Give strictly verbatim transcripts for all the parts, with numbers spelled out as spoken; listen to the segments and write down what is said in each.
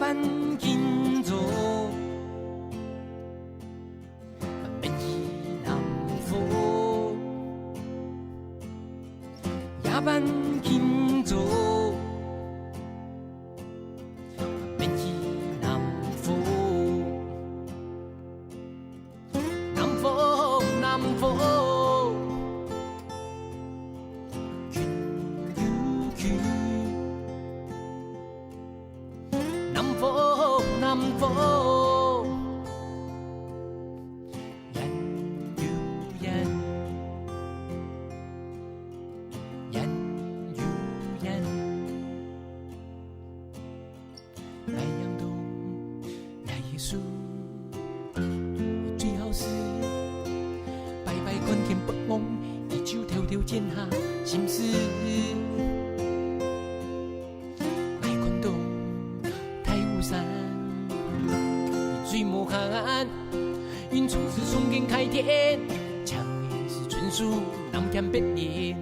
半斤重，免去南方，夜半斤重，免去南方。 南风，南风，去又去。南风，南风，远又远，远又远。 来阳东，来夜市，最好是拜拜看天不望，一酒偷偷剪下心事。来广东，太湖山，最无閒，云从是重庆开店，强是纯属南天北林。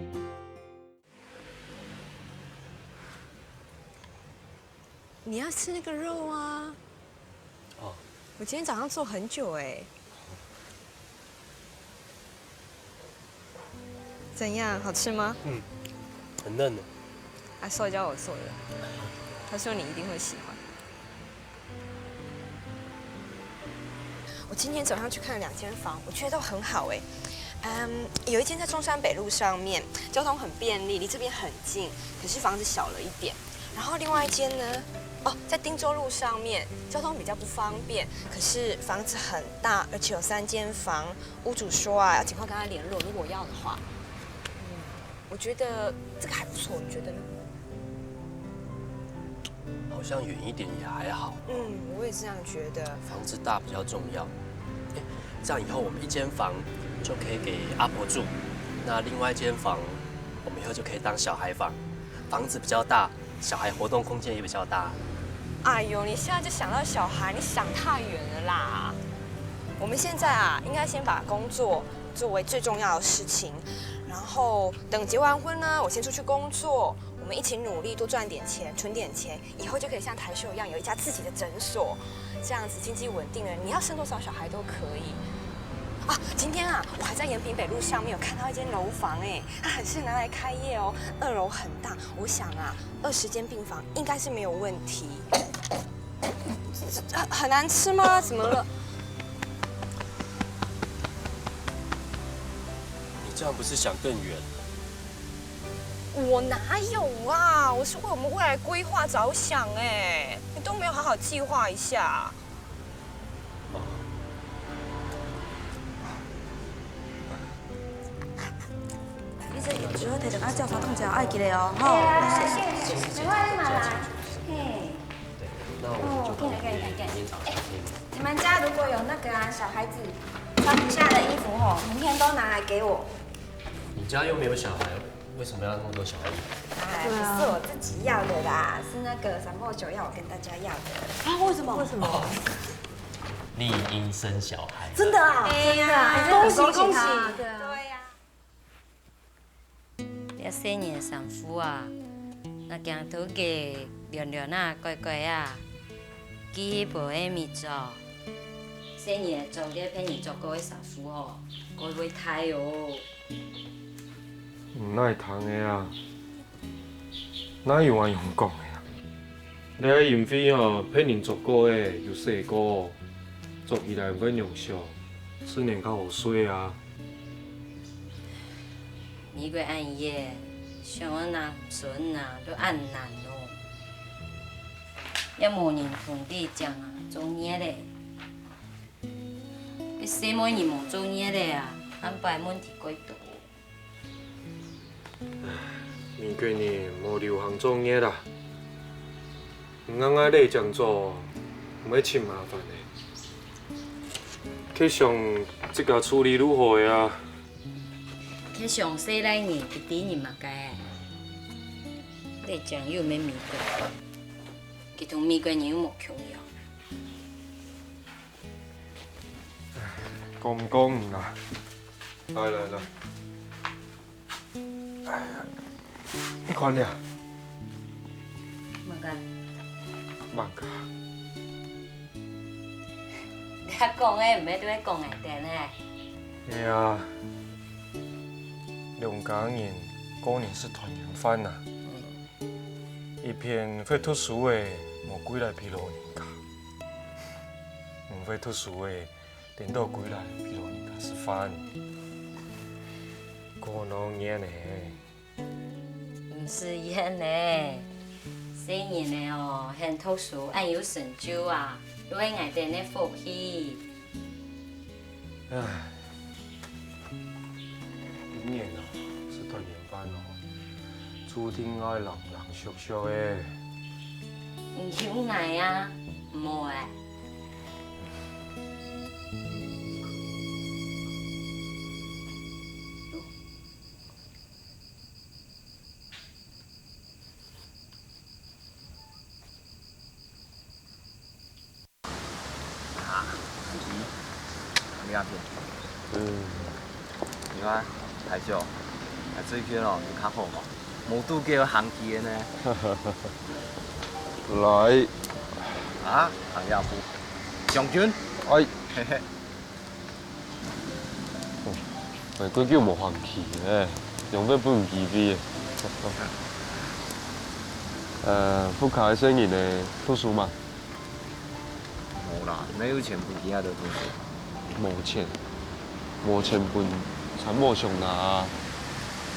你要吃那个肉啊。哦。我今天早上做很久哎。怎样，好吃吗？嗯，很嫩的。阿寿教我做的，他说你一定会喜欢。 我今天早上去看了两间房，我觉得都很好哎。嗯，有一间在中山北路上面，交通很便利，离这边很近，可是房子小了一点。然后另外一间呢，哦，在汀州路上面，交通比较不方便，可是房子很大，而且有三间房。屋主说啊，要尽快跟他联络，如果要的话。嗯，我觉得这个还不错，你觉得呢？ 好像远一点也还好。嗯，我也是这样觉得。房子大比较重要。诶，这样以后我们一间房就可以给阿婆住，那另外一间房我们以后就可以当小孩房。房子比较大，小孩活动空间也比较大。哎呦，你现在就想到小孩，你想太远了啦。我们现在啊，应该先把工作作为最重要的事情，然后等结完婚呢，我先出去工作，我们一起努力多赚点钱，存点钱，以后就可以像台秀一样有一家自己的诊所，这样子经济稳定了，你要生多少小孩都可以。啊，今天啊，我还在延平北路上面有看到一间楼房，哎，它很适合拿来开业哦，二楼很大，我想啊，二十间病房应该是没有问题。很很难吃吗？怎么了？你这样不是想更远？我哪有啊？我是为我们未来规划着想哎，你都没有好好计划一下。你这个最好提等下照常动作，爱记得哦，吼。谢谢，谢谢，谢谢。没关系嘛，来，嘿。对，那我们就哦，可以了，可以了，可以了。明天早上可以。你们家如果有那个啊，小孩子穿不下的衣服吼，明天都拿来给我。你家又没有小孩，为什么要那么多小孩子？哎，对啊。不是我自己要的啦，是那个三毛九要我跟大家要的。啊，为什么？为什么？丽英生小孩了。真的啊？哎呀，真的啊，哎，恭喜，恭喜他。恭喜。对啊。对啊。 这細人个衫褲啊，若驚著佢亂亂啊、怪怪啊，佢無愛咪著。細人仔著个別人著過个衫褲吼，佢會大哦。毋耐聽个啊，哪有恁樣講个啊？你愛因為吼，別人著過个有洗過，著起來毋會癢燒，自然較好洗啊。 美國恁樣，想愛男孫啊，都恁難哦。也無人同你講啊，作孽咧。該細妹人無作孽咧啊，恁擺問題蓋多。美國人無流行作孽啦。 你恁樣咧講做，毋會盡麻煩呢？去想自家處理就好个啊。去想細倈人佢知人麼个？你講又毋係美國，佢同美國人又無共樣。講毋過你啦。來來來。 哎呀，你看了？麼个？麼个？佢講个毋係都係講𠊎等个。哎呀，兩家人過年食團圓飯啊，一片會讀書个無歸來陪老人家，毋會讀書个顛倒歸來陪老人家食飯，過鬧熱呢。 毋使怨呢，細人仔哦，肯讀書恁有成就啊，又係𠊎等个福氣。唉，今年啊，食團圓飯哦，注定愛冷冷縮縮个。你求𠊎啊，毋好欸。 啊，你好，你好。嗯。你好，大叔，啊，最近哦，有較好無？無拄著行乞个呢。來。啊，行乞夫。將軍。哎。嘿嘿。 哦，𠊎幾久無行乞咧，仰會分機會咧？呃，屋下个細人仔讀書嘛？無啦，哪有錢分佢兜讀書？無錢，無錢分，餐無上拿啊。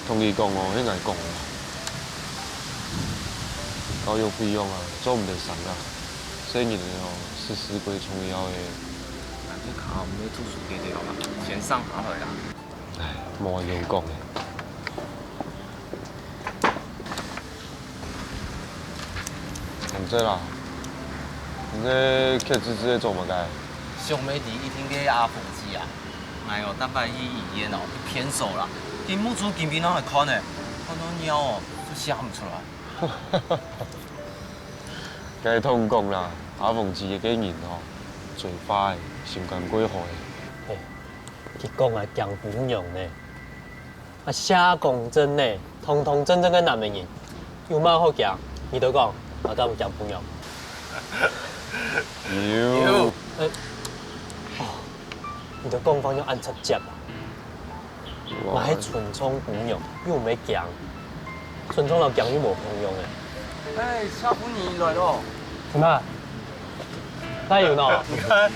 同佢講哦，係𠊎講个。教育費用啊，做毋得省啊。細人仔哦， 係至關重要个。𠊎屋下毋會讀書个了啦，先省下來啦。唉，無用講个。同志啦，你這譴指指个做麼个？想毋到一定係阿鳳姊啊！𠊎哦，逐擺去醫院哦，去片手啦，佢目珠金金仔來看呢，看到尿哦，都寫毋出來。 該同你講啦，阿鳳姊這個人吼，嘴花个，心肝過好个。嘿，佢講𠊎驚餔娘呢。啊，謝公正呢，堂堂正正个男仔人，有麼好驚？你兜講，𠊎敢驚餔娘？有。欸，哦，你兜講話仰恁直接啊！ 𠊎係村莊餔娘，又毋係薑。村莊摎薑又無共樣个。哎，謝夫人來咯。麼个？哪有呢？你看，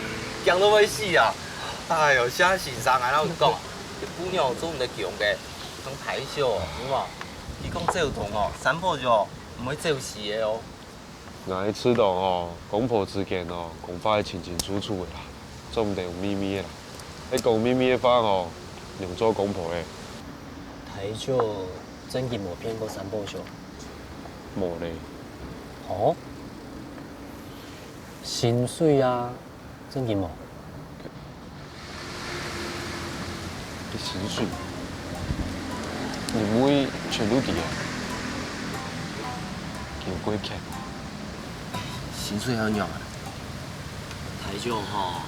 薑都會死啊！哎喲，謝先生啊，𠊎摎你講啊，這餔娘做毋得薑个，當大小哦，有無？佢講走動哦，三寶肉毋會走死个哦。 𠊎知道吼，公婆之間哦，講話係清清楚楚个啦，做毋得有秘密个啦。係講秘密个話吼，仰做公婆咧？大少正經無騙過三寶兄。無咧。哦？薪水啊， 正經無？佢薪水，因為全部佢个，佢有過欠。薪水還仰啊？大少吼，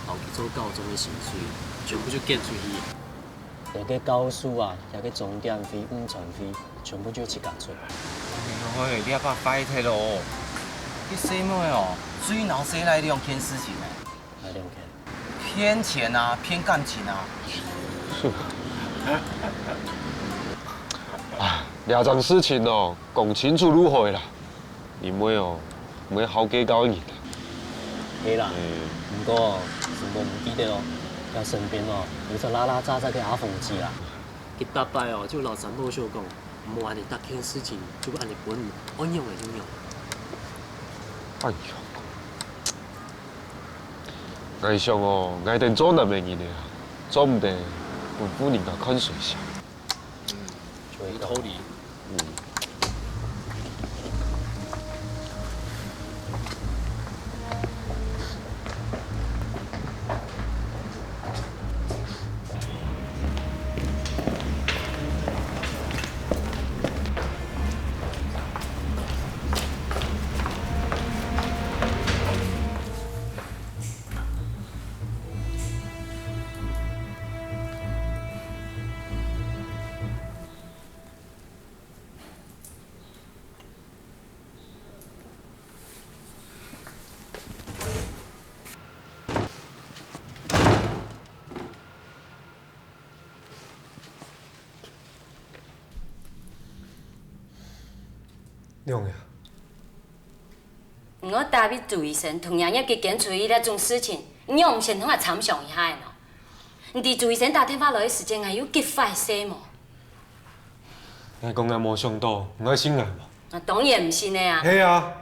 摎佢做教授个薪水，全部就捐出去。 這個教授啊，這個鐘點費、午餐費，全部就自家出。哎喲，這把壞忒咯！這細妹哦，最惱細賴兩件事情呢。哪兩件？騙錢啊，騙感情啊。啊，這種事情哦，講清楚就好啦。 因為哦，毋會好計較个人。係啦，毋過，承蒙毋記得哦，佢身邊哦，有隻拉拉雜雜个阿鳳姊啦。佢逐擺哦，就摎三寶兄講，毋好恁仔逐件事情就恁仔分你，愛仰仔就仰。哎喲，𠊎想哦，𠊎兜做男仔人个啊，做毋得分婦人家看衰相。 嗯，有道理。嗯。仰仔啊？你愛打畀朱醫生，同若業績捐出去這種事情，你仰毋先同𠊎參詳一下仔呢？你知朱醫生打電話來个時節，𠊎有幾壞勢無？𠊎講𠊎無想到，你愛信𠊎無？𠊎當然毋信个啊！係啊，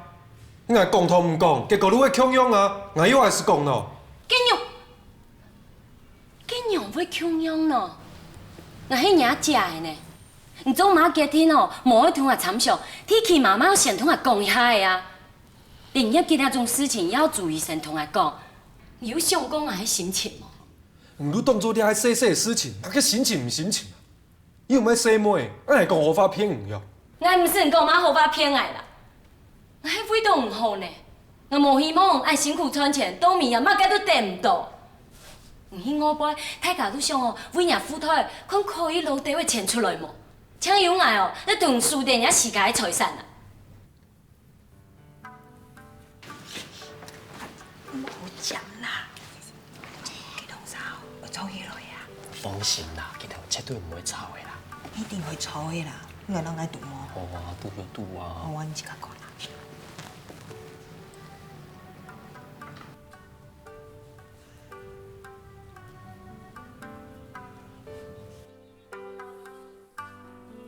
你𠊎講同毋講，結果都會共樣啊！𠊎又還係講咯。該仰，該仰會共樣呢？𠊎係若姐仔呢！ 你做麼決定哦，無愛同𠊎參詳，最起碼嘛愛先同𠊎講一下仔啊！連業績這種事情也愛朱醫生同𠊎講，你有想過𠊎个心情無？你都當做這係細細个事情，麼个心情毋心情啊？你又毋係細妹，恁樣講好話騙人喲！𠊎毋識講麼好話騙𠊎啦！ 𠊎係為著你好呢，𠊎無希望恁辛苦賺錢，到尾啊麼个都得毋到。你去外背，大家都想哦，為若付代，看可以撈兜仔錢出來無？淨有𠊎哦，在同你輸忒若自家个財產啊！毋好講啦，佢兩儕會做起來啊！放心啦，佢兩絕對毋會吵个啦。一定會吵个啦，你愛讓𠊎賭無？好啊，賭就賭啊。好啊，你自家講啦。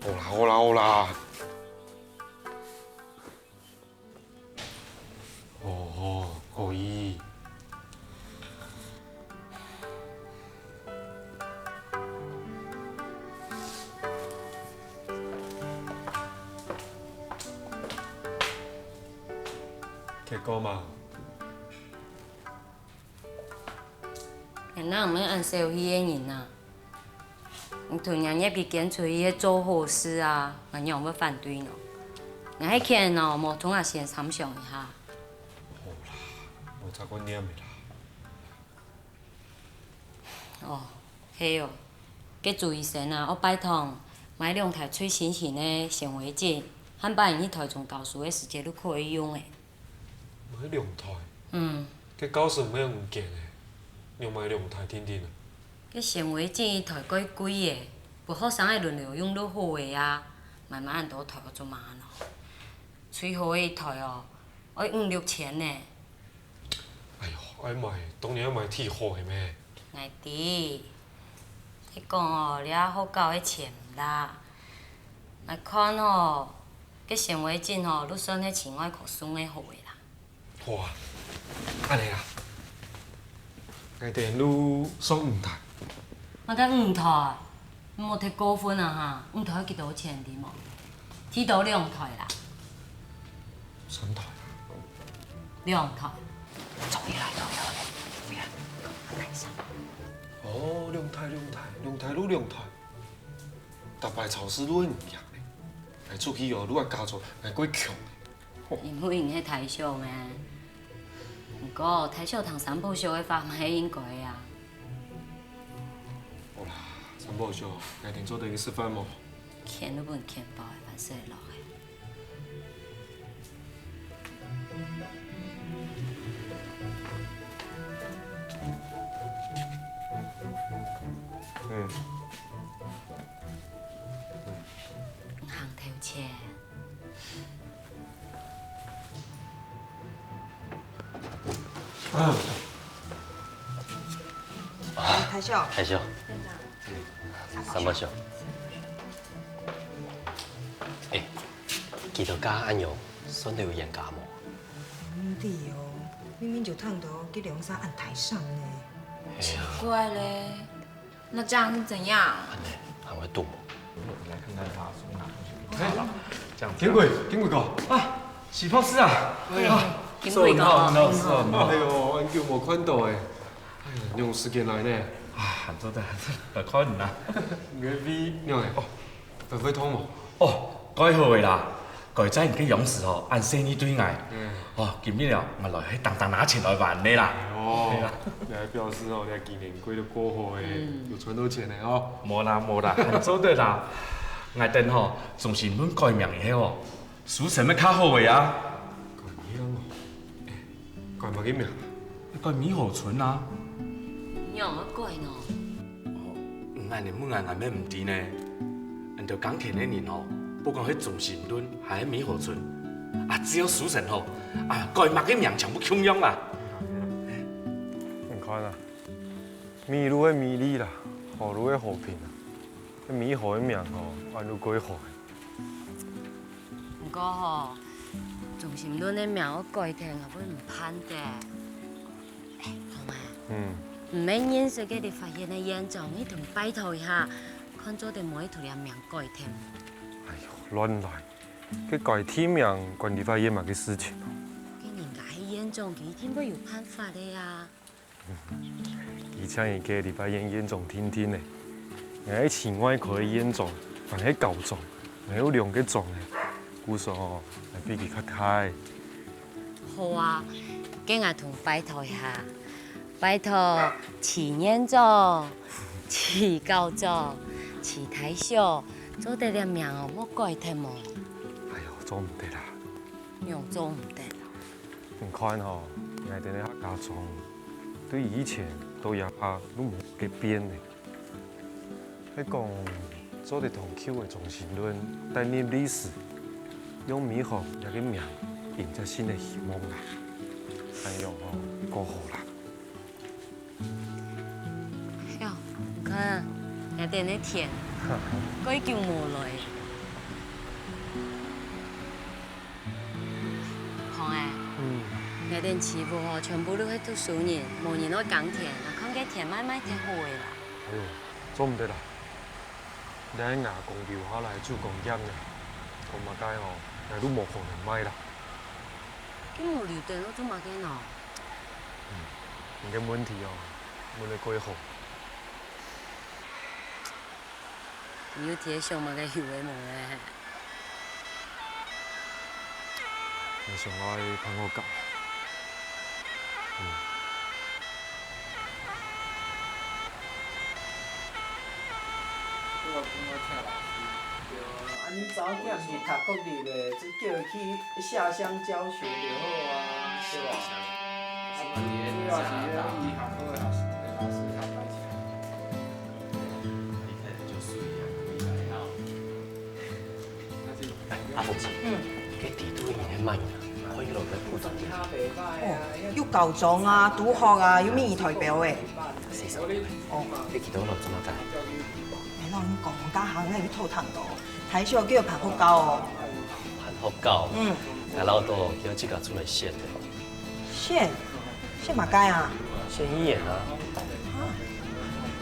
好啦，好啦，好啦。哦，可以。結果嘛， 𠊎哪毋係恁小氣个人啊！你同若業績捐出去係做好事啊，𠊎仰會反對呢？𠊎係譴你哦，無同𠊎先參詳一下。好啦，無再過念个啦。哦，係哦，該朱醫生啊，愛拜託買兩台最新型个顯微鏡，下擺你去臺中教書个時節就可以用了。 買兩台？嗯。該教室毋係五間个，仰買兩台定定啊？該顯微鏡一台蓋貴个，分學生仔輪流用就好个啊，買麼恁多台做麼呢？最好个一台哦，愛五六千呢。哎喲，愛買，當然愛買最好个咩？𠊎知，你講哦，這學校个錢毋罅，𠊎看哦， 該顯微鏡吼，就算係請外科送个好个啦。好啊，恁樣啦，𠊎等就送五台。麼个五台？你莫忒過分啊哈！五台幾多錢，知無？最多兩台啦。三台啊。兩台。終於來到了，不要，很難想。哦，兩台，兩台，兩台就兩台。 逐擺超市都會毋贏呢。𠊎出去哦，都愛假做𠊎較強。因為你係大小咩？毋過大小聽三寶叔个話嘛係應該个啊。好啦，三寶叔，𠊎等做得去食飯無？譴都分你譴飽，還食會落个。 嗯。行頭前。大少。大少。 三寶叔。欸，佢兜價恁樣，算得有冤家無？毋知哦，明明就聽到佢兩儕恁大聲呢。奇怪咧，那這樣是怎樣？恁樣，還會賭無？我來看看他手上拿東西。欸，這樣子啊。金貴，金貴哥。啊，徐博士啊。哎呀，金貴哥。你好，你好，你好。哎喲，恁久無看到欸。 哎呀，仰時間來呢？啊，還做得，還做得，來看你啦。你个胃仰仔？哦，會，會痛無？哦，蓋好个啦，蓋在你个樣時吼，恁細義對𠊎。嗯。哦，今日啊，𠊎來係單單拿錢來還个啦。哦，對啦。你還表示哦，你个今年過得過好欸，嗯。有賺到錢呢哦。無啦，無啦，還做得啦。𠊎等吼，重新問改名以後哦， 書生乜較好个啊。改名哦？欸，改麼个名啊？改美好村啊。仰會改呢？哦，恁樣問𠊎，𠊎乜毋知呢。恁多耕田个人哦，不管係鍾新頓還係美好村，啊，只要思想好，啊，改麼个名全部共樣啊。你看啊，美麗个美麗啦，和平个和平啊，該美好个名吼，安到蓋好个。毋過吼，鍾心論个名愛改忒，𠊎會毋盼得。哎，紅啊，嗯。毋係認識个立法院个院長，你同拜託一下，看做得無愛同這名改忒。哎喲，亂來！該改地名關立法院麼个事情哦？該人家係院長，佢一定會有辦法个啊。 佢請一個立法院院長定定呢，𠊎係市外科个院長，還係校長，𠊎有兩個長呢，故所𠊎比佢較大。好啊，該𠊎同拜託一下，拜託徐院長、徐校長、徐大小，做得這名哦，莫改忒無？哎喲，做毋得啦！仰做毋得啦？ 你看吼，𠊎兜个客家莊，對以前到這下都無改變呢。係講，做得同舊个鍾心論帶入歷史，用美好這個名迎接新个希望啦。恁樣吼，過好啦。 喲，你看啊，𠊎兜个田，蓋久無來。紅欸，嗯。𠊎兜市府吼，全部都係讀書人，無人愛耕田，啊看該田賣賣忒好个啦。哎喲，做毋得啦！這係吾公留下來个手工業呢，講麼个吼，𠊎都無可能賣啦。 你無留等愛做麼个呢？你个問題哦，問得蓋好。你又在想麼个有个無个？𠊎想愛辦學校。嗯。 對啊，啊你早點去讀國立个，就叫佢去下鄉教學就好啊，對吧？啊，對啊，是醫學科个老師，老師較歹請。阿福姐，嗯。該地圖影片係麼人啊？可以落來補充一下。哦，有校長啊，督學啊，有民意代表欸。 哦，你去到該做麼个？哎，老人講，家下𠊎有偷聽到，大小叫辦學校哦。辦學校？嗯。𠊎恅著佢自家出來選个。選？選麼个啊？選議員啊。啊？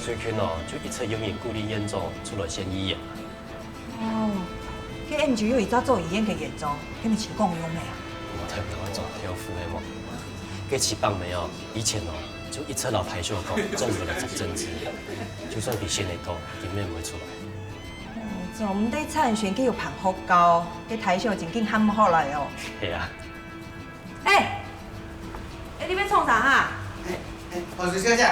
最近哦，就一直有人鼓勵院長出來選議員。 哦，該𠊎兜有一隻做議員个院長，該毋係徐國勇咩啊？無聽著做豆腐个無？該徐伯姆哦，以前哦，就一直摎大小講，做毋得來做政治，就算佢選得著，佢也毋會出來。哦，做毋得參選，該有辦學校，該大小正經喊毋好來哦。係啊。 欸，欸，你愛創啥哈？欸，欸，黃小姐，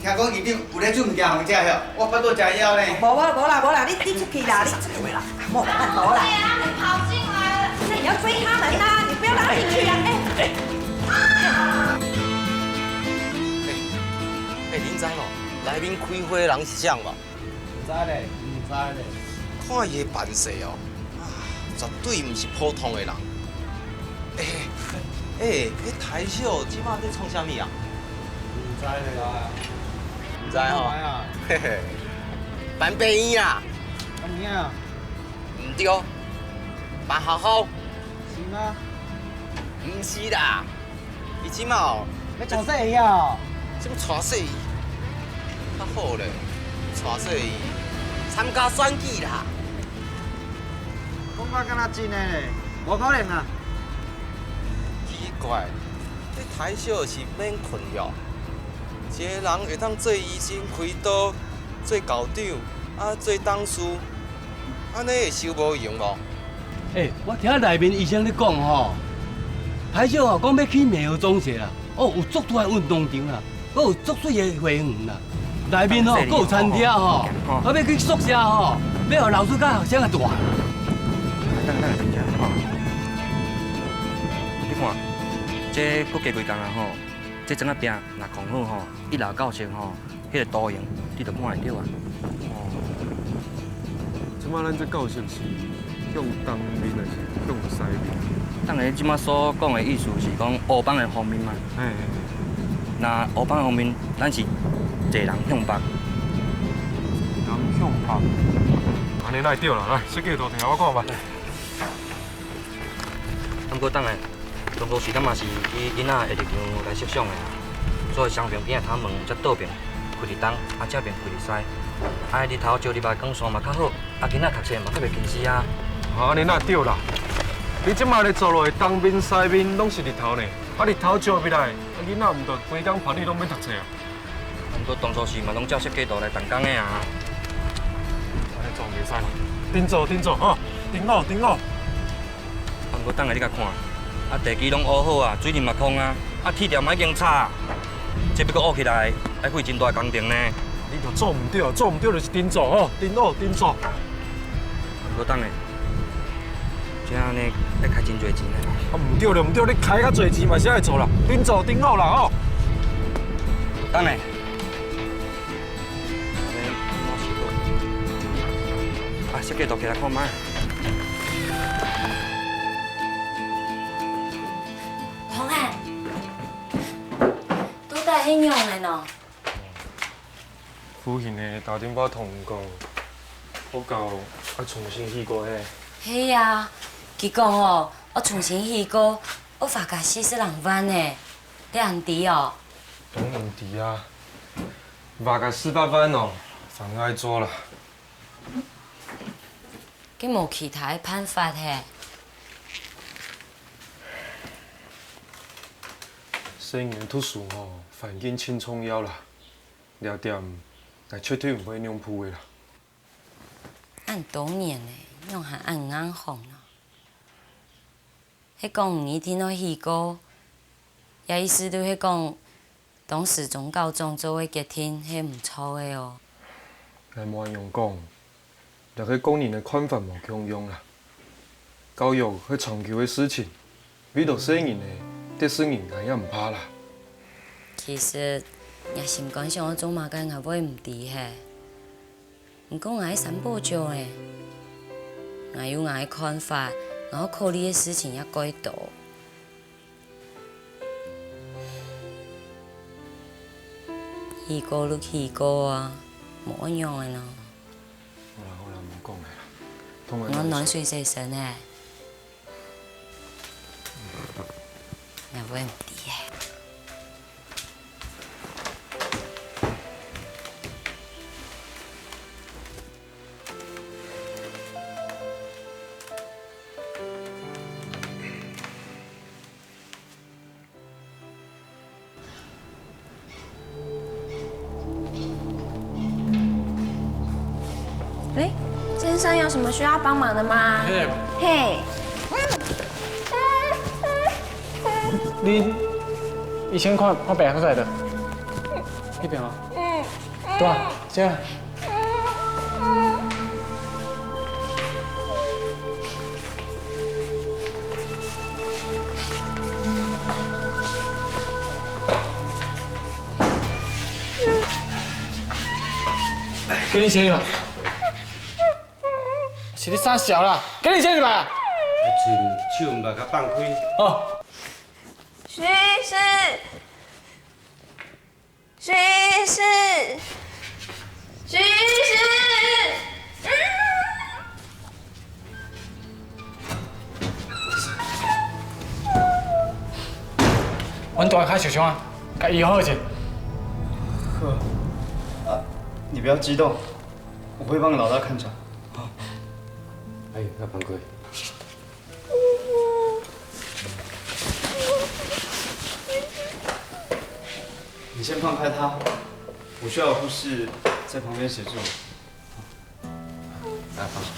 聽講一定有咧煮物件好食吼，我拜託食藥呢。無，無，無啦，無啦，你，你出去啦，你出去啦，莫亂講啦。對啊，你跑進來了。那你要追他們啊，你不要讓他進去啊，欸。欸，欸，恁知無？內面開會个人是啥人無？ 毋知咧，毋知咧。看伊个範勢哦，啊，絕對毋是普通个人。欸，欸，彼大小這馬咧創啥物啊？毋知咧。毋知吼？毋知啊。嘿嘿，辦病院啦。辦病院啊？毋著，辦學校。是嗎？毋是啦。 你這馬哦，欲娶細姨啊？啥物娶細姨？較好咧，娶細姨，參加選舉啦。講甲敢若真个咧，無可能啊！奇怪，這大小是免睏了？一个人會當做醫生、開刀、做校長，啊，做董事， 按呢會收無閒無？欸，我聽內面醫生咧講吼，大小吼講欲起美而中學啊，哦，有足大个運動場啊，閣有足媠个花園啊。內面吼，閣有餐廳吼，我欲去宿舍吼，欲予老師佮學生啊蹛。等等，等等，等一下吼。你看，這閣加幾工啊吼，這陣仔拚若囥好吼，一樓教室吼， 彼个倒影，你就看會著啊。哦，這擺咱這教室是向東面抑是向西面？等下這馬所講的意思是講烏幫的方面嘛？嘿，嘿，嘿。若烏幫的方面，咱是坐南向北。南向北。按呢哪會著啦？來，設計圖提來我看覓。毋過等下，當初時咱嘛是以囡仔的立場來設想的啊，所以雙爿邊仔窗門才倒爿開佇東，啊正爿開佇西，啊日頭照入來光線嘛較好。 啊囡仔讀冊嘛較袂近視啊。啊，按呢哪著啦？你這馬咧做落去，東面、西面攏是日頭呢。啊，日頭照入來，啊囡仔毋著規工白日攏免讀冊啊？毋過當初時嘛攏照設計圖來動工的啊。按呢做袂使啦。定做，定做，吼，定哦，定哦。啊，毋過等下你共看，啊地基攏挖好啊，水泥嘛通啊，啊鐵條嘛已經插啊，這欲閣挖起來，愛費真大的工程呢。你就做毋著，做毋著就是定做，吼，定哦，定做。 無當然，這樣呢，愛開真濟錢呢。啊，毋著了，毋著，你開較濟錢嘛是愛做啦，定做，定好啦，吼。當然。啊，小姐，倒起來看覓。同學，到底係仰仔呢？ 附近个打電話同𠊎講，學校愛重新起過呢。係啊，佢講哦，愛重新起過，愛花甲四十零萬呢，你還知哦？當然知啊，花甲四百萬哦，反正愛做啦。佢無其他个辦法係？細人讀書吼，環境盡重要啦。 這點，𠊎絕對毋會讓步个啦。恁多年了，仰還恁硬頸呢？係講你一定愛起過，這意思就係講，當時鍾校長做个決定係毋著个哦。𠊎無恁樣講， 這係個人个看法無共樣啦。教育係長久个事情，為著細人仔，得失人𠊎也毋怕啦。其實，若心肝想愛做麼个，𠊎會毋知係。毋過𠊎係三寶酒呢，𠊎有𠊎个看法，𠊎愛考慮个事情也蓋多。起過就起過啊，無愛仰仔呢。 好啦好啦，莫講了啦。同𠊎暖水洗身欸。𠊎會毋知欸。 喂，先生有什麼需要幫忙的嗎？嘿。嘿。你一千塊，我白出來的。一百哦。嗯。對啊，這樣。 給你錢了。是你三小啦，給你錢了吧？阿春，手毋好甲放開。哦。徐醫師， 徐醫師，徐醫師，阮大家較小心啊，甲醫好一下。好，啊，你不要激動，我會幫老大看場。好。哎，要放開。 你先放開他，我需要有護士在旁邊協助。來，放手。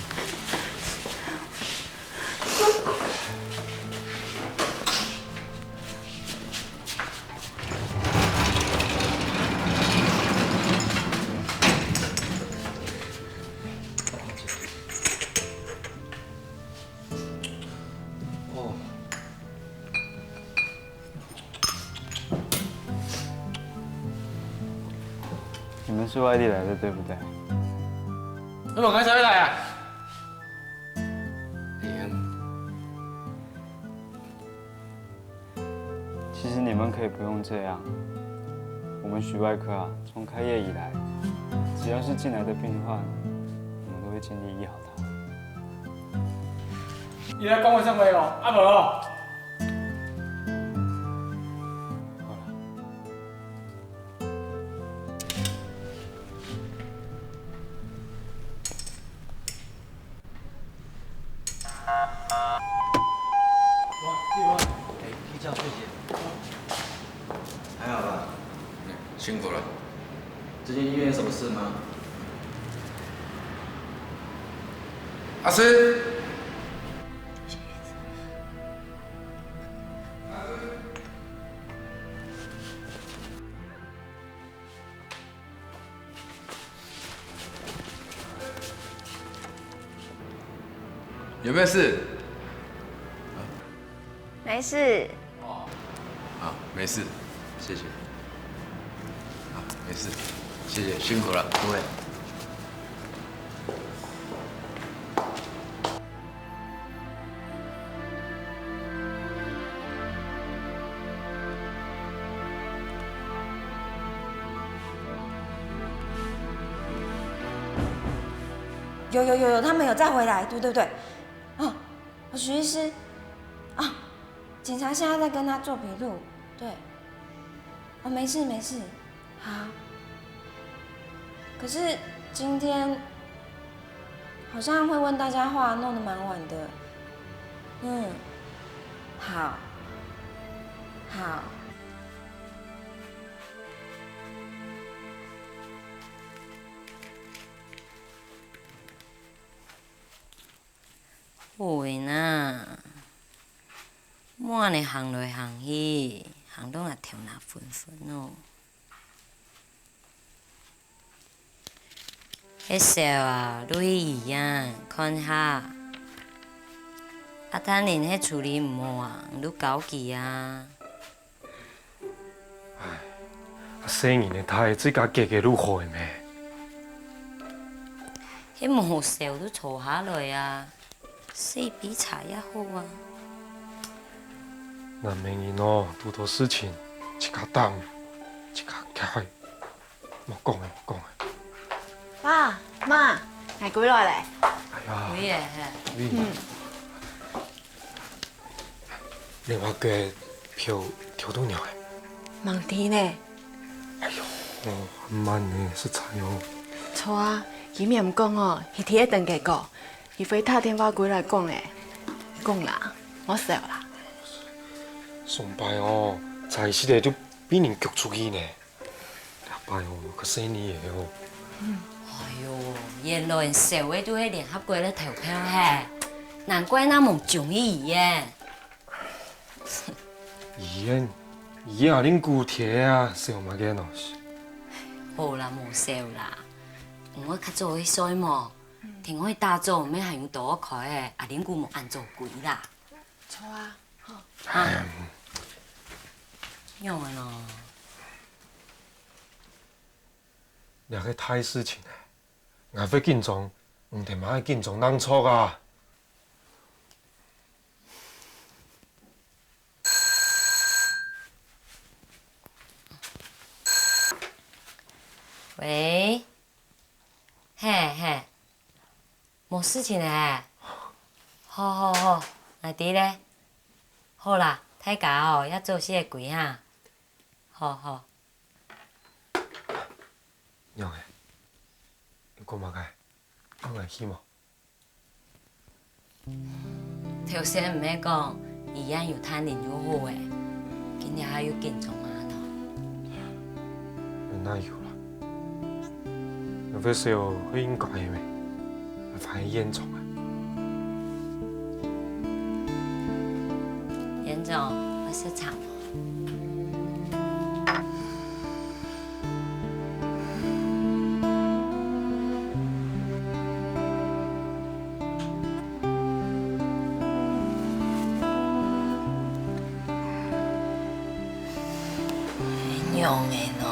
哦。 你們是外地來的，對不對？你們開車來啊？哎呀，你们可以不用这样。我们许外科啊，从开业以来，只要是进来的病患，我们都会尽力医好他。你来讲我上回哦，阿伯哦。好了。 哎，替教授姐，还好吧？辛苦了。这间医院有什么事吗？阿生。有没有事？没事。好，没事，谢谢。好，没事，谢谢，辛苦了，各位。 有有有有，他们有再回来，对对对，啊，许医师，啊，警察现在在跟他做笔录，对，哦，没事没事，好。可是今天好像会问大家话，弄得蛮晚的，嗯，好，好。 好个哪，滿仔行來行去，行到𠊎頭那昏昏哦。該燒啊，你去醫院看下。阿丹玲係處理毋好啊，你交佢啊。 唉，細人仔大，自家解決就好个咩？係無愁就坐下來啊，細杯茶也好啊。男人哦，堵到事情，自家擔，自家解，莫講个，莫講个。爸媽，𠊎歸來咧。哎呀，你也係。你， 你話个票抽到仰仔？吂知呢。哎喲，哦，恁慢呢，實在哦。著啊，佢毋講哦，佢第一等結果，佢會打電話歸來講个。講啦，莫愁啦。上擺哦，在室个就分人逐出去呢。 這擺哦，較細膩个哦。哎喲，原來燒个就係聯合國个投票嘿，難怪那無中意醫院。醫院，醫院啊，恁久忒啊，燒麼个東西？好啦，莫愁啦，毋愛較早去睡無？天光一大早，毋係還有刀仔開个，阿玲姑無恁早歸啦。著啊，好。啊，仰仔咯？ 這个大事情啊，𠊎會緊張，毋得嘛緊張當著啊！喂，嘿嘿，無事情咧？好好好，𠊎知咧。好啦，大家哦，也早些歸哈。 好好。仰仔，你講麼个？愛𠊎去無？頭先毋係講醫院有探靈就好欸，今日還有緊張啊喏？哪有啦？有个時候會應該个咩？ 還嚴重啊！嚴重，愛食茶無？仰仔喏，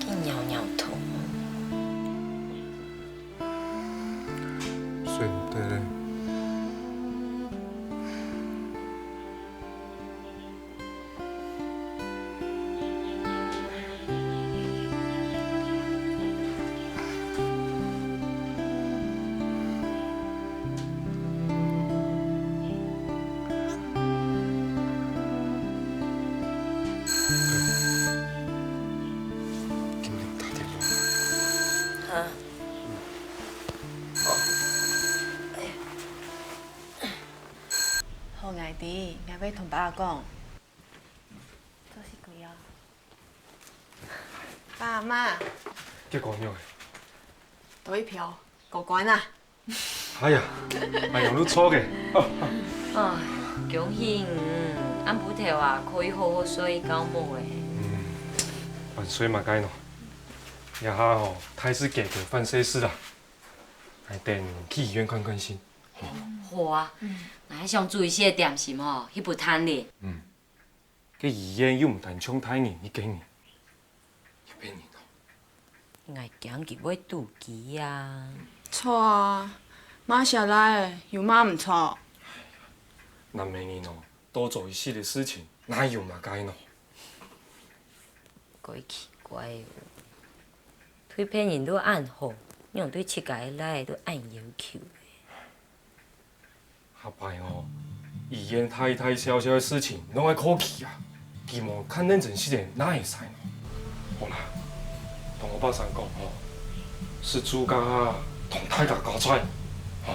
緊搖搖頭。 睡毋得咧。愛同爸爸講。做死鬼啊！爸媽，結果仰仔？多一票，過關啊！哎呀，哎呀，你錯个。哎，恭喜你，暗晡頭啊，可以好好睡一覺目咧。嗯，還睡麼个呢？這下吼，大事解決，萬事大吉啦。來，等去醫院看看先。 好啊，𠊎還想煮一息點心吼，去分佢等哩。嗯，該醫院又毋單淨大人一個人，一百人哦。𠊎驚佢會肚飢啊。著啊，麼儕來，有麼毋著？男仔人哦，多做一息个事情，哪有麼个呢？ 怪奇怪哦。對別人都恁好，仰對自家个倈仔都恁要求？下擺哦，醫院大大小小个事情，攏愛靠佢啊！佢無較認真息仔，哪會使呢？好啦，同我爸先講吼， 係自家同大家交代，吼。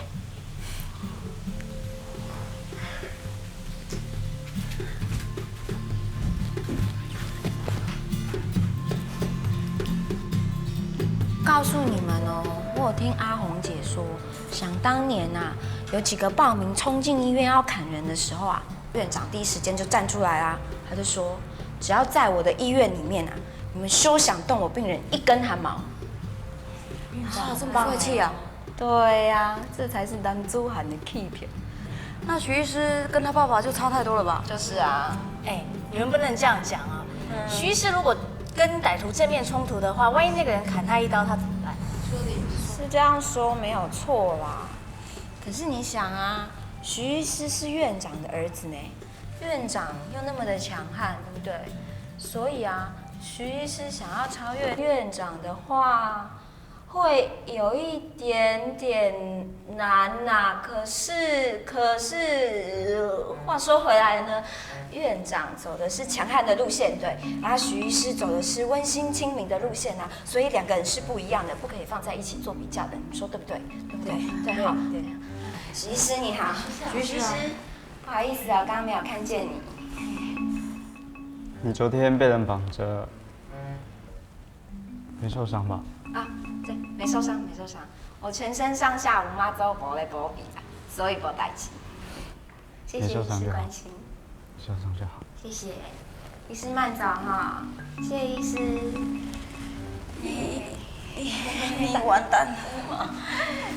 告訴你們哦，我有聽阿紅姐說，想當年啊，有幾個暴民衝進醫院要砍人的時候啊，院長第一時間就站出來啊，他就說，只要在我的醫院裡面啊， 你們休想動我病人一根汗毛。啊，這麼霸氣啊！對呀，這才是男子漢的氣魄。那徐醫師跟他爸爸就差太多了吧？就是啊。哎，你們不能這樣講啊。徐醫師如果跟歹徒正面衝突的話，萬一那個人砍他一刀，他怎麼辦？是這樣說沒有錯啦。可是你想啊，徐醫師是院長的兒子呢， 院長又那麼的強悍，對不對？所以啊，徐醫師想要超越院長的話，會有一點點難吶。可是，可是，話說回來呢，院長走的是強悍的路線，對，而徐醫師走的是溫馨親民的路線啊，所以兩個人是不一樣的，不可以放在一起做比較的，你說對不對？對不對？對，好。徐醫師你好。徐醫師。 不好意思啊，剛剛沒有看見你。你昨天被人綁著，沒受傷吧？啊，對，沒受傷，沒受傷。我全身上下有抹藥膏咧包紮，所以無代誌。謝謝醫師關心。沒受傷就好。沒受傷就好。謝謝。 醫師慢走哈，謝謝醫師。你，你，你完蛋了。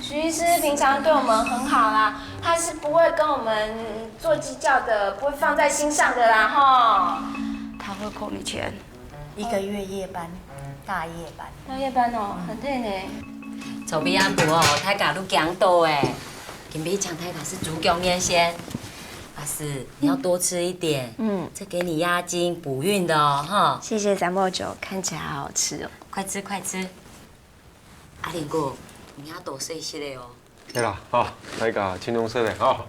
徐醫師平常對我們很好啦，他是不會跟我們做計較的，不會放在心上的啦，吼。他會扣你錢，一個月夜班，大夜班。大夜班哦，很累呢。昨晡暗晡哦，大家都驚著欸，今晡日請大家食豬腳麵線。 阿四，你要多吃一點，嗯，這給你壓驚補運的哦，哈。謝謝三毛酒，看起來好好吃哦。快吃快吃。阿林哥，你要多睡一些嘞哦。對啦，好，大家輕鬆睡咧，好。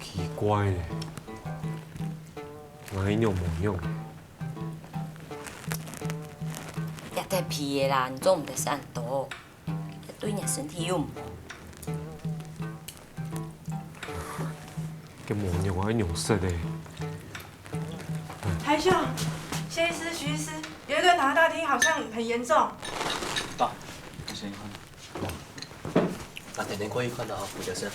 奇怪咧，𠊎仰無癢？這忒肥个啦，你做毋得食恁多，對你身體又毋好。 該無癢愛仰食咧？台上，謝醫師、徐醫師，有一個人躺在大廳，好像很嚴重。到，我先看。那等等過去看到啊，我就是。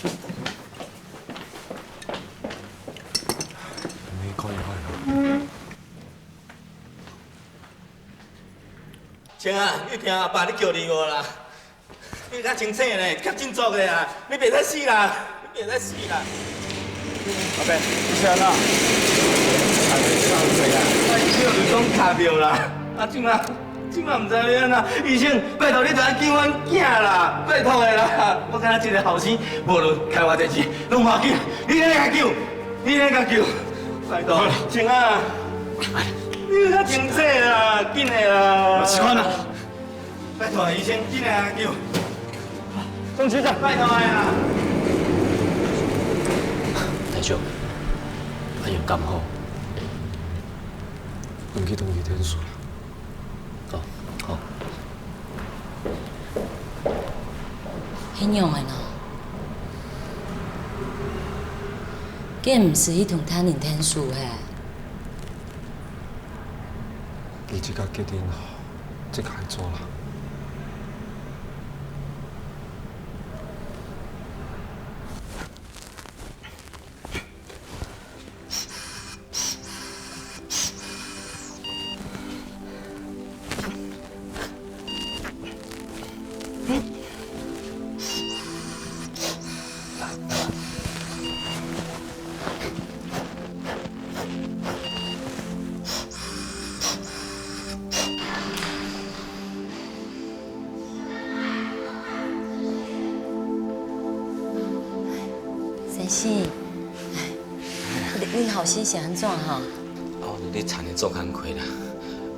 你看一下啊。 青啊，你聽阿爸咧叫你無啦？你較清醒咧，較振作个啊！你袂使死啦，你袂使死啦！阿伯，你是按怎？啊，你叫你講卡著啦！啊，這馬，這馬毋知欲按怎？醫生，拜託你著愛救阮囝啦！拜託的啦！我敢若一个後生，無就開偌濟錢，攏無要緊，你一定愛共救，你一定愛共救！拜託，青啊，你較清醒啦，緊的啦！是款啊！ 拜託醫生，緊來啊，救！送急診。拜託的啦！著，恁樣敢好？你去同佢𢯭手啦。哦，好。係仰仔呢？該毋使去同他人𢯭手嘿？你自家決定，自家去做啦。 先生，你，你後生是安怎吼？哦，你咧田裡做工課啦，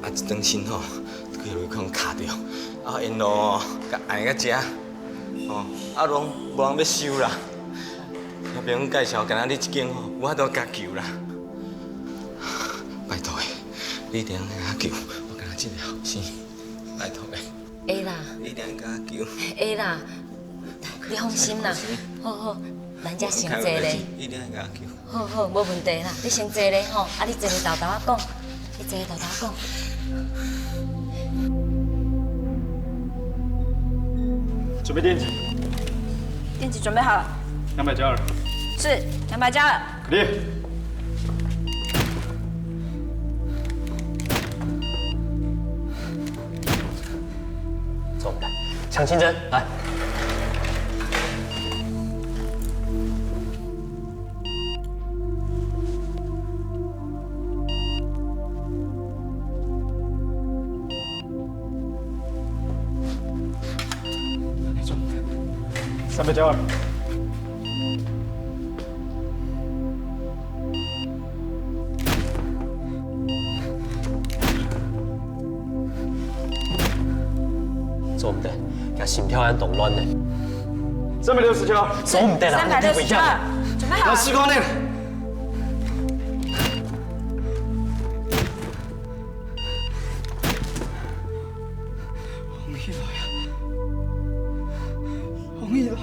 啊，一轉身吼，去路空卡著，啊，沿路吼，甲挨到遮，吼，啊，攏無人欲收啦。遐朋友介紹，干焦你一間吼，有法度甲救啦。拜託誒，你一定愛甲救，我干焦真个後生，拜託誒。 會啦，你一定愛甲救。會啦，你放心啦。好好，咱遮先坐咧。一定愛甲救。好好，無問題啦，你先坐咧吼，啊，你坐咧沓沓仔講，你坐咧沓沓仔講。準備電擊。電擊準備好了。兩百焦耳。是，兩百焦耳。 可以。走，我们来。抢先针，来。三百焦耳。 做毋得，佢心跳還當亂呢。三百六十焦。做毋得啦，三百六十焦，準備好了。要試光呢。 紅衣來啊！紅衣來啊！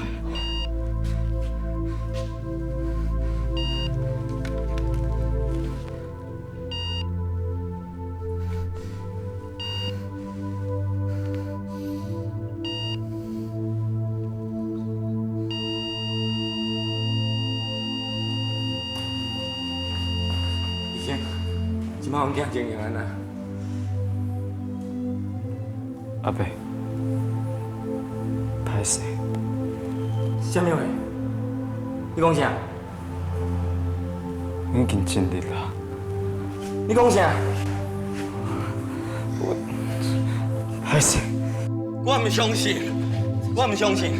醫生，這擺阮囝情形按怎？ 阿伯，歹勢。啥物話？你講啥？已經盡力啦。你講啥？我，歹勢。我毋相信，我毋相信。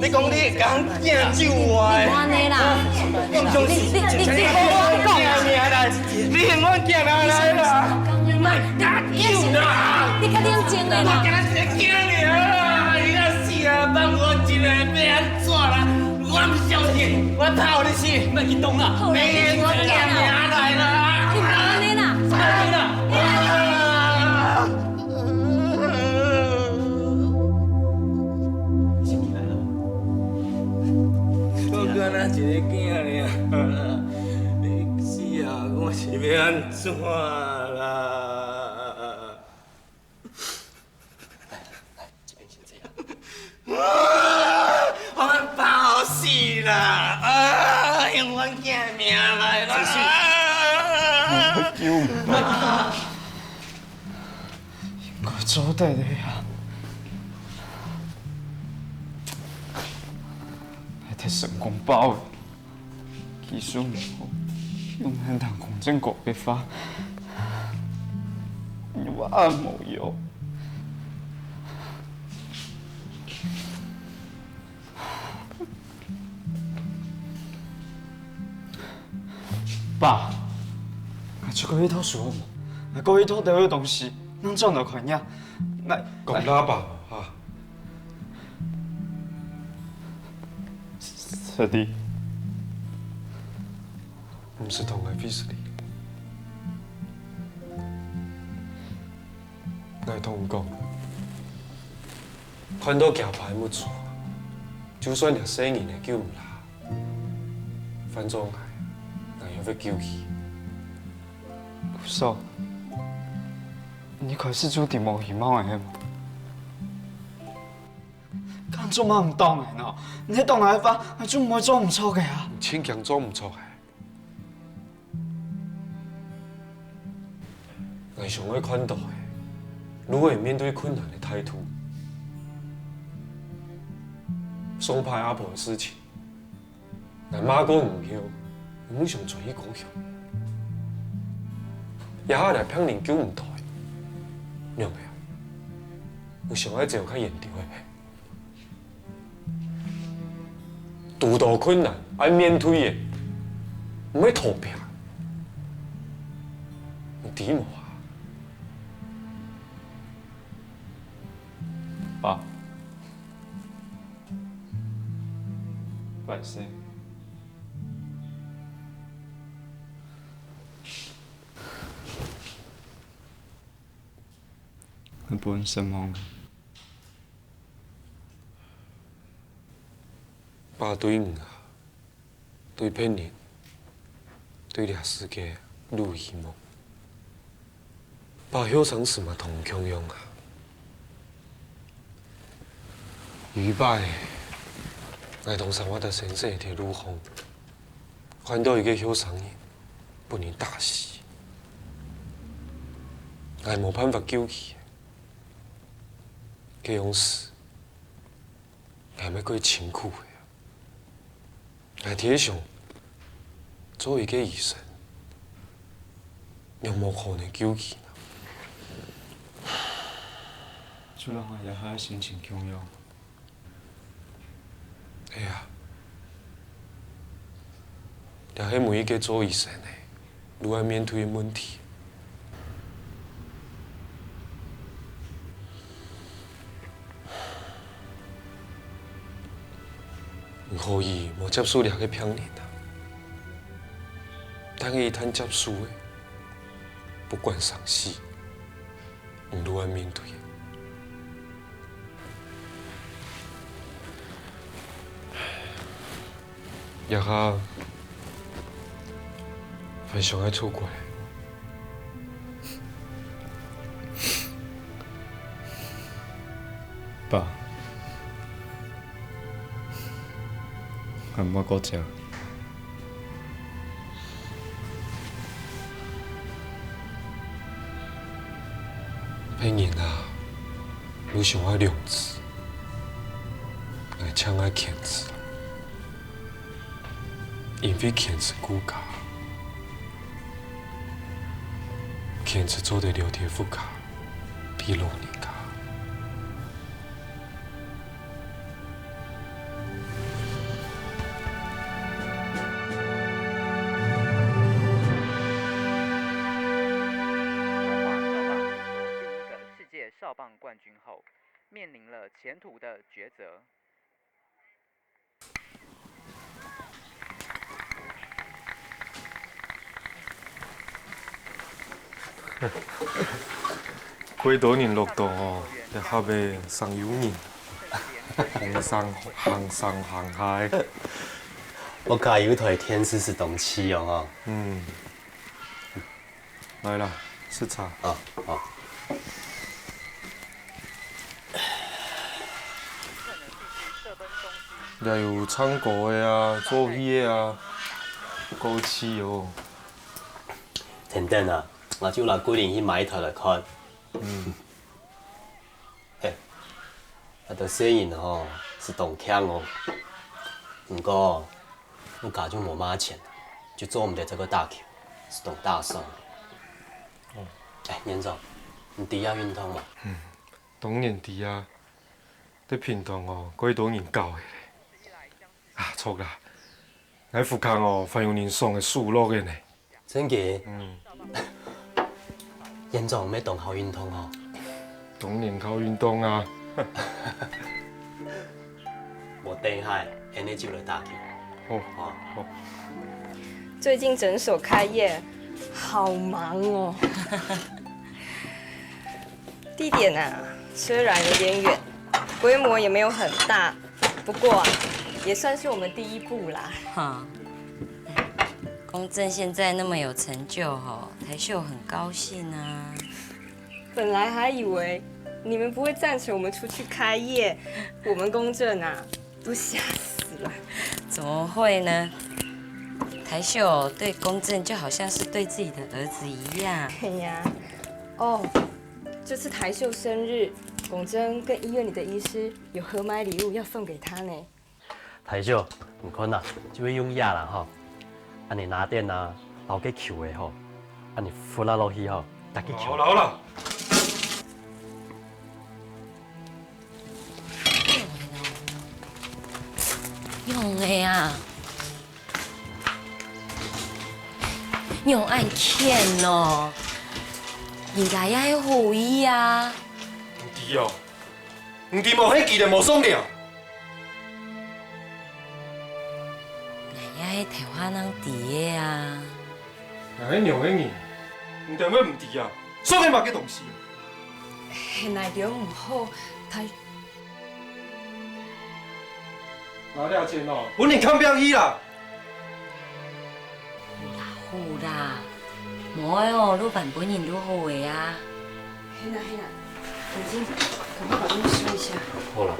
你講你會共囝救活的？你莫按呢啦。我毋相信。你，你，你，你好好講。 你用阮囝命來啦！你莫甲救啦！你較冷靜咧啦！我干焦一个囝爾啦！你若死啊，放我一个欲按怎啦？我毋相信，我拍予你死！莫激動啦！你用阮囝命來啦！你莫按呢啦！莫按呢啦！啊！我干焦一个囝爾。 你死啊，我是欲按怎啦？來，來，這邊先坐啊。啊，我欲爆死啦！啊，用阮囝命來啦！先生，啊！救命！應該做得个啊！還忒成功爆了。 技術毋好，用咱人工正確个話，你話無用。爸，啊，這个一套書好無？啊，這一套都有東西，能賺到快呀。來，講啦，爸，哈。 小弟，毋使同𠊎費事理。𠊎同你講，看到厥爸个目珠，就算這細人仔救毋拉，反正𠊎，𠊎也會救佢。叔，你開始就知無希望了係無？ 敢做麼毋當𠊎呢？你係當𠊎个話，𠊎就毋會做毋著个啊！你盡驚做毋著个。𠊎想愛看到个，就係面對困難个態度。上擺阿婆个事情， 𠊎罵過你後，你想轉去高雄。這下這病人救毋到，仰仔啊？你想愛走較遠兜仔？堵到困難愛面對个，毋係逃避。你知無啊？爸，拜託。 你分人失望。爸對你啊，對別人，對這世界都有希望。爸後生時嘛同你共樣啊。有一擺，𠊎同Sawada先生在路項， 看到一個後生人分人打死，𠊎無辦法救佢。該央時，𠊎乜過辛苦个。𠊎在想，做一個醫生，仰無可能救佢呢？就摎𠊎這下个心情共樣。 係啊，這係每一個做醫生个都愛面對个問題。你可以無接受這個病人啊，但係一旦接受个，不管生死， 你都愛面對。這下，還想愛出國。爸，還無過走。 別人啊，都想愛兩子，𠊎淨愛牽子，因為牽子顧家，牽子做得留在屋下，陪老人家。 中华少棒夺第一个世界少棒冠军后，面临了前途的抉择。 幾多人落到哦，這下仔生有人，行上行上行下。屋下有台電視係當趣哦吼。嗯。來啦，食茶。啊，好。 也有唱歌个啊，做戲个啊，歌曲哦。等等啊，𠊎就摎桂林去買一台來看。嗯。嘿，啊，這細人吼，係當慶哦。毋過，屋下就無麼錢，就做毋得再過打球，係當打爽。哦。哎，年長，你知這運動無？嗯，當然知啊。 在屏東哦，蓋多人搞个咧。啊，著啦，𠊎附近哦，還有人上个手樂个呢。真个？嗯。園長乜當好運動哦。當然好運動啊。無等下，𫣆俚就來打球。好，好。好。最近诊所开业，好忙哦。地点啊，虽然有点远，规模也没有很大，不过啊，也算是我们第一步啦。哈，公正现在那么有成就吼，台秀很高兴啊。本来还以为你们不会赞成我们出去开业，我们公正啊，都吓死了。怎么会呢？台秀对公正就好像是对自己的儿子一样。哎呀，哦，这次台秀生日，公正跟医院里的医师有合买礼物要送给他呢。台秀，你看啊，就会用药啦吼，恁呢拿点啊，老个球的吼，恁呢拂啊落去吼，大家球。好了好了。 用个啊，用恁欠哦，人家也係好意啊。毋知哦，毋知無，迄記得無送了。人家係頭下人知个啊。 𠊎係仰个人，你等會毋知啊？送个麼个東西啊？係哪點毋好？他拿了錢哦，分人看病去啦！好啦好啦，無愛哦，老闆本人都好个啊。係啦係啦，眼睛，趕快把東西收一下。好了。